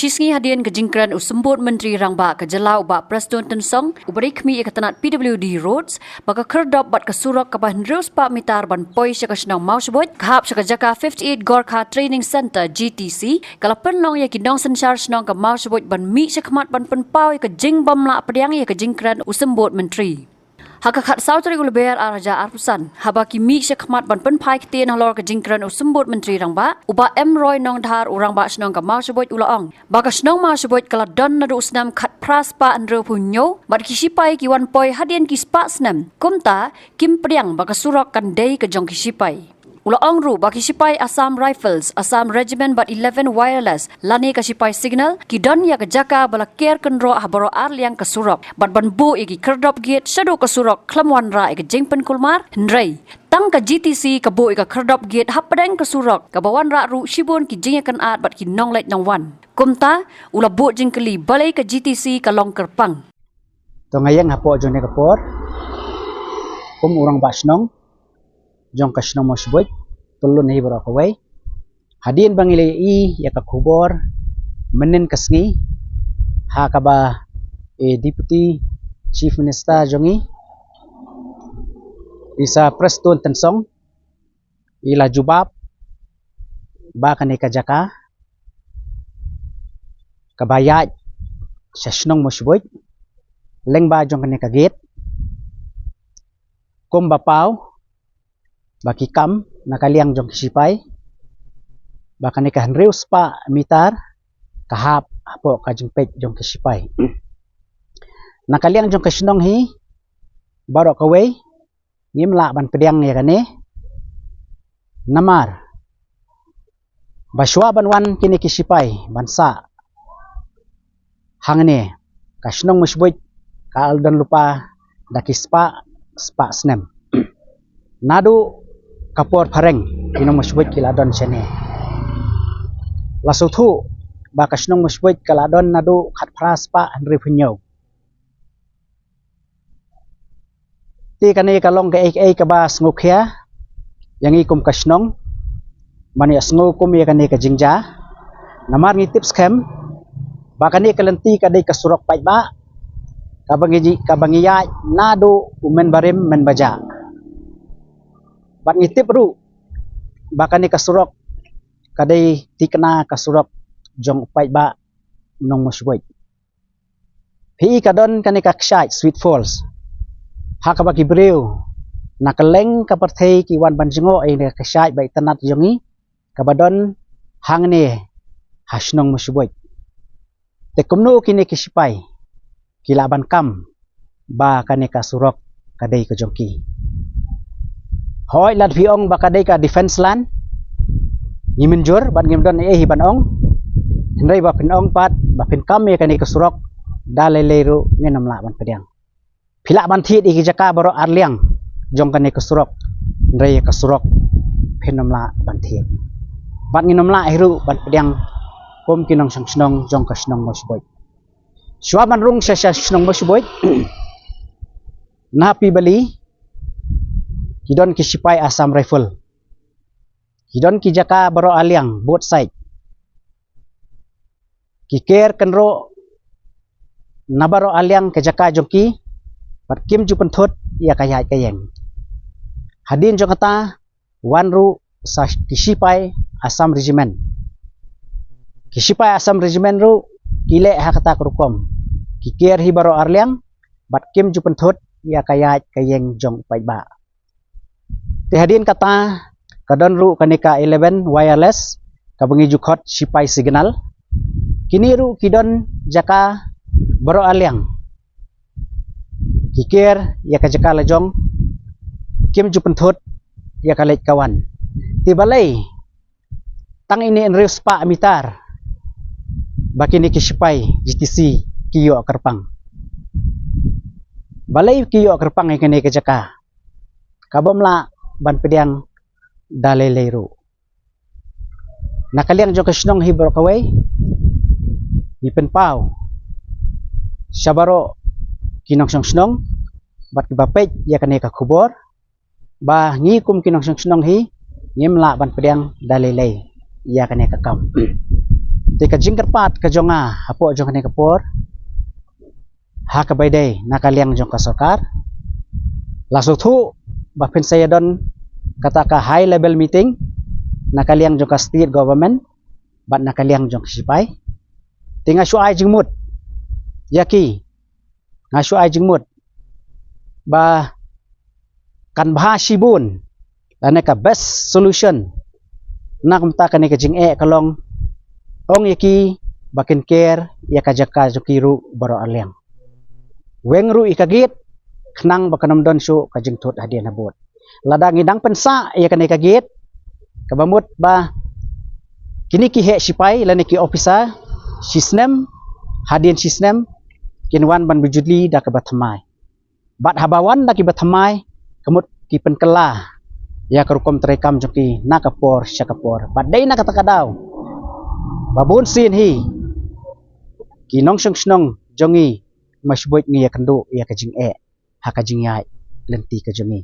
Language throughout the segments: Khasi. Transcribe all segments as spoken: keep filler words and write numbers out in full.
Shisngi hadien ka jingkren u Symbud Myntri Rangbah ka jylla u Bah Prestone Tynsong, uba dei khmih ïa ka tnat P W D Roads, ba ka khyrdop bad ka surok kaba hynriew spah mitar ban poi sha ka shnong Mawshbuit, ka hap sha ka jaka fifty-eight Gorkha Training Centre, G T C, ka la pynlong ïa ki nongsynshar shnong ka Mawshbuit ban mih shakhmat ban pynpaw ïa ka jingbymlah pdiang ïa ka jingkren u Symbud Myntri. Ha ka khatsaw tarik u Lber ar hajar arphew san, haba ki mih shakhmat ban pynphai ktien halor ka jingkren u Symbud Myntri Rangbah, u Bah M Roy Nongdhar, u Rangbah Shnong ka Mawshbuit, u la ong ba ka shnong Mawshbuit ka la don naduh u snem khatphra spah hynriewphew hynñiew, bad ki shipai ki wan poi hadien ki spah snem. Kumta, kim pdiang ba ka surok kan dei ka jong ki shipai. U la ong ruh ba ki shipai Assam Rifles, Assam Regiment bad eleven Wireless, lane ka shipai Signal, ki don ïa ka jaka ba la ker kynroh ha baroh arliang ka surok, bad ban buh ïa ki khyrdop gate shaduh ka surok khlem wanrah ïa ka jingpynkulmar, hynrei tang ka G T C ka buh ïa ka khyrdop gate hapdeng ka surok, kaba wanrah ruh shibun ki jingïakynad bad ki nongleit nongwan. Kumta, u la buh jingkylli balei ka G T C ka long kyrpang. To nga ïeng hapoh jong kane ka por kum u Rangbah Shnong jong ka shnong Mawshbuit, pyllun hi baroh kawei. Hadien ba ngi la ïohi ïa ka khubor mynnin ka sngi, ha kaba i Deputy Chief Minister jong ngi, i Sir Prestone Tynsong, i la jubab ba kane ka jaka kaba ïaid sha shnong Mawshbuit, lyngba jong kane ka gate, kumba paw ba ki kam na ka liang jong ki shipai, ba kane ka hynriew spah mitar ka hap hapoh ka jingpeit jong ki shipai. Na ka liang jong ka shnong hi, baroh kawei ngim lah ban pdiang ïa kane, namar ba shuwa ban wan kine ki shipai ban sah hangne, ka shnong Mawshbuit ka la don lypa da ki spah, spah snem. Naduh ka por phareng ki nong Mawshbuit ki la don shane. La sngewthuh ba ka shnong Mawshbuit ka la don naduh khatphra spah hynriewphew hynñiew. Te kane ka long kaei kaei kaba sngewkhia ïa ngi kum ka shnong ban ïa sngew kum ïa kane ka jingjia. Namar ngi tip skhem ba kane ka lynti ka dei ka surok paidbah, kaba ngi, kaba ngi ïaid naduh u mynbarim mynbajah. Bad ngi tip ruh ba kane ka surok ka dei thikna ka surok jong u paidbah nong Mawshbuit. Phi i ka don kane ka kshaid Sweet Falls, ha kaba ki briew na kylleng ka pyrthei ki wan ban jngoh ïa kane ka kshaid ba itynnad jong ngi, kaba don hangne ha shnong Mawshbuit. Te kumno kine ki shipai ki lah ban kam ba kane ka surok ka dei ka jong ki? Hooid, lada phi ong ba ka dei ka defense land, ngi mynjur bad ngim don ei ei hi ban ong. Hynrei ba phin ong pat ba phin kam ïa kane ka surok, da lei lei ruh ngin ym lah ban pdiang. Phi lah ban thied ïa ki jaka baroh arliang jong kane ka surok, hynrei ïa ka surok phin ym lah ban thied. Bad ngin ym lah hi ruh ban pdiang kum ki nongshong shnong jong ka shnong Mawshbuit. Shuwa ban rung sha, sha shnong Mawshbuit, na Pibali ki don ki shipai Assam Rifle. Ki don ki jaka baroh arliang, both side. Ki ker kynroh na baroh arliang ka jaka jong ki, bad kim ju pynthut ïa ka ïaid ka ïeng. Hadien jong kata, wan ruh sa ki shipai Assam Regiment. Ki shipai Assam Regiment ruh ki leh ha kata ka rukom. Ki ker hi baroh arliang, bad kim ju pynthut ïa ka ïaid ka ïeng jong u paidbah. Te hadien kata, ka don ruh kane ka eleven Wireless, kaba ngi ju khot shipai Signal. Kine ruh ki don jaka baroh arliang. Ki ker ïa ka jaka la jong, kim ju pynthut ïa ka leit ka wan. Te balei tang ine hynriew spah mitar ba kine ki shipai G T C ki ïoh kyrpang? Balei ki ïoh kyrpang ïa kane ka jaka, kabym lah ban pdiang da lei lei ruh? Na ka liang jong ka shnong hi baroh kawei, ngi pynpaw sha baroh ki nongshong shnong bad kiba peit ïa kane ka khubor, ba ngi kum ki nongshong shnong hi ngim lah ban pdiang da lei lei ïa kane ka kam. Te ka jingkyrpad ka jong nga hapoh jong kane ka por, ha kaba ïadei na ka liang jong ka sorkar, la sngewthuh ba phin sa ïadon kata ka high level meeting na ka liang jong ka state government bad na ka liang jong ki sipai. Te nga shu ai jingmut ïa ki, nga shu ai jingmut ba kan bha shibun lane ka best solution na ka bynta kane ka jingeh ka long, ong ïa ki ba kin ker ïa ka jaka jong ki ruh baroh arliang. Weng ruh ïa ka gate, khnang ba kan ym don shuh ka jingthut hadien habud. Lada ngi dang pynsah ïa kane ka gate, kaba mut ba kine ki heh sipai lane ki officer, shisnem hadien shisnem kin wan ban bujuli da kaba thymmai. Bad haba wan da kiba thymmai, ka mut ki pynkylla ïa ka rukom treikam jong ki na ka por sha ka por. Bad dei na kata ka daw ba bun sien hi ki nongshong shnong jong ngi, ma shibun ngi ïakynduh ïa ka jingeh ha ka jingïaid lynti ka jong ngi.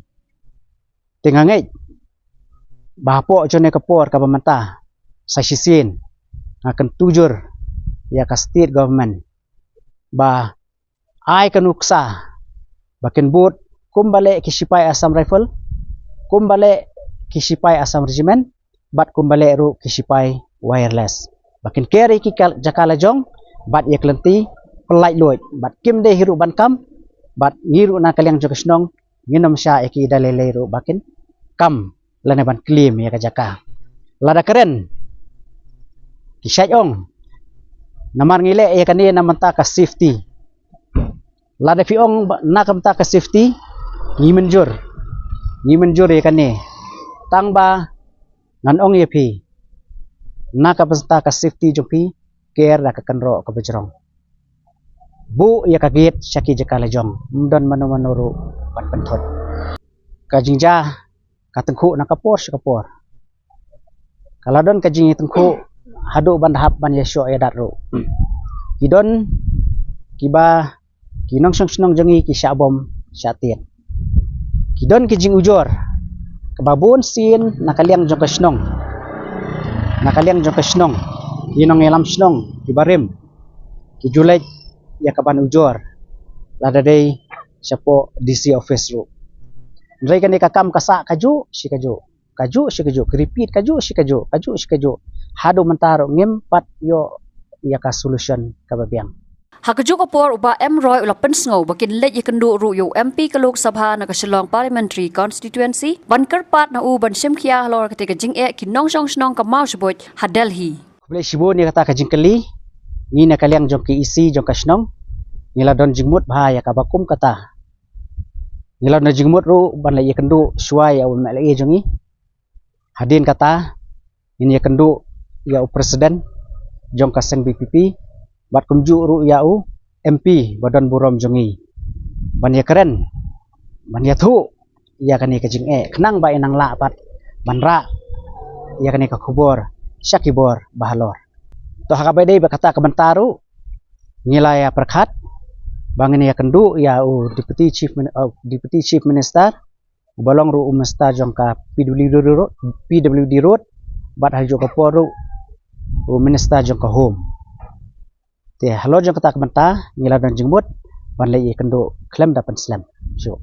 Te nga ngeit ba hapoh jong kane ka por kaba mynta, sa shisien nga kyntu jur ïa ka state government ba ai ka nuksa ba kin bud kumba leh ki sipai Assam Rifle, kumba leh ki sipai Assam Regiment, bad kumba leh ruh ki sipai wireless, ba kin ker ïa ki ka jaka la jong bad ïa ka lynti pyllait luid, bad kim dei hi ruh ban kam. Bad ngi ruh na ka liang jong ka shnong ngin ym shah ïa ki da lei lei ruh ba kin kam lane ban claim ïa ka jaka. Lada kren ki shait ong, namar ngi leh ïa kane na bynta ka safety. Lada phi ong ba na ka bynta ka safety, ngi mynjur, ngi mynjur ïa kane. Tang ba ngan ong ïa phi, na ka bynta ka safety jong phi, ker da ka kynroh kaba jrong. Buh ïa ka gate sha ki jaka la jong, ym don mano mano ruh ban pynthut. Ka jingjia ka tyngkhuh na ka por sha ka por. Ka la don ka jingïatyngkhuh haduh ban da hap ban ïashoh ïadat ruh. Ki don kiba, ki nongshong shnong jong ngi ki shah bom shah tied. Ki don ki jingujor kaba bun sien na ka liang jong ka shnong, na ka liang jong ka shnong, ki nongïalam shnong kiba rim, ki ju leit ïa ka ban ujor lada dei shapoh D C office ruh. Hynrei kane ka kam ka sah kajuh shi kajuh, kajuh shi kajuh, ka repeat kajuh shi kajuh, kajuh shi kajuh. Haduh mynta ruh ngim pat ïoh ïa ka solution kaba biang. Ha kajuh ka por, u Bah M Roy u la pynsngew ba kin leit ïakynduh ruh ïa u M P ka Lok Sabha na ka Shillong Parliamentary Constituency ban kyrpad na u ban shim khia halor kata ka jingeh ki nongshong shnong ka Mawshbuit ha Delhi. Khublei shibun ïa kata ka jingkylli. Ngi na ka liang jong ki E C jong ka shnong, ngi la don jingmut bha ïa kaba kum kata. Ngi la don jingmut ruh ban leit ïakynduh shuwa ïa u M L A jong ngi. Hadien kata ngin ïakynduh ïa u president jong ka seng V P P, bad kumjuh ruh ïa u M P ba don burom jong ngi, ban ïakren, ban ïathuh ïa kane ka jingeh, khnang ba ngin nang lah pat ban rah ïa kane ka khubor sha ki bor ba halor. To ha kaba ïadei bad kata ka bynta ruh, ngi la ïa pyrkhat ba ngin ïakynduh ïa u Deputy Chief Min-, uh, Deputy Chief Minister, uba long ruh u Minister jong ka P W D Road, P W D Road, bad ha kajuh ka por ruh u Minister jong ka Home. Te halor jong kata ka bynta ngi la don jingmut ban leit ïakynduh khlem da pynslem shuh.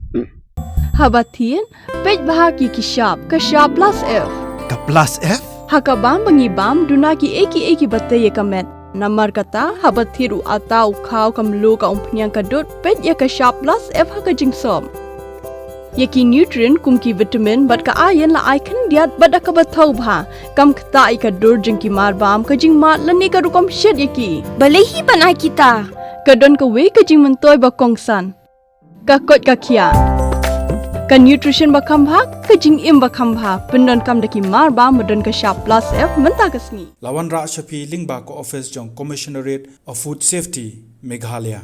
Haba thied, peit bha ki ki shap, ka shap plus F. Ka plus F? Ha ka bam ba ngi bam, duna kiei kiei kiba tei ïa ka met. Namar kata, haba thied u atta, u khaw, ka mluh, ka umphniang, ka dud, peit ïa ka shap plus F ha ka jingsop. Ïa ki nutrient kum ki vitamin bad ka iron la ai khyndiat bad da kaba thaw bha. Kam ktah ïa ka dur jong ki marbam, ka jingmad lane ka rukom shet ïa ki. Balei hi ban ai kita? Ka don kawei ka jingmyntoi ba kongsan. Ka koit ka khiah. Ka nutrition ba kham bha, ka jingim ba kham bha. Pyndonkam da ki marbam ba don ka shap plus F mynta ka sngi. La wanrah sha phi lyngba ka office jong Commissionerate of Food Safety, Meghalaya.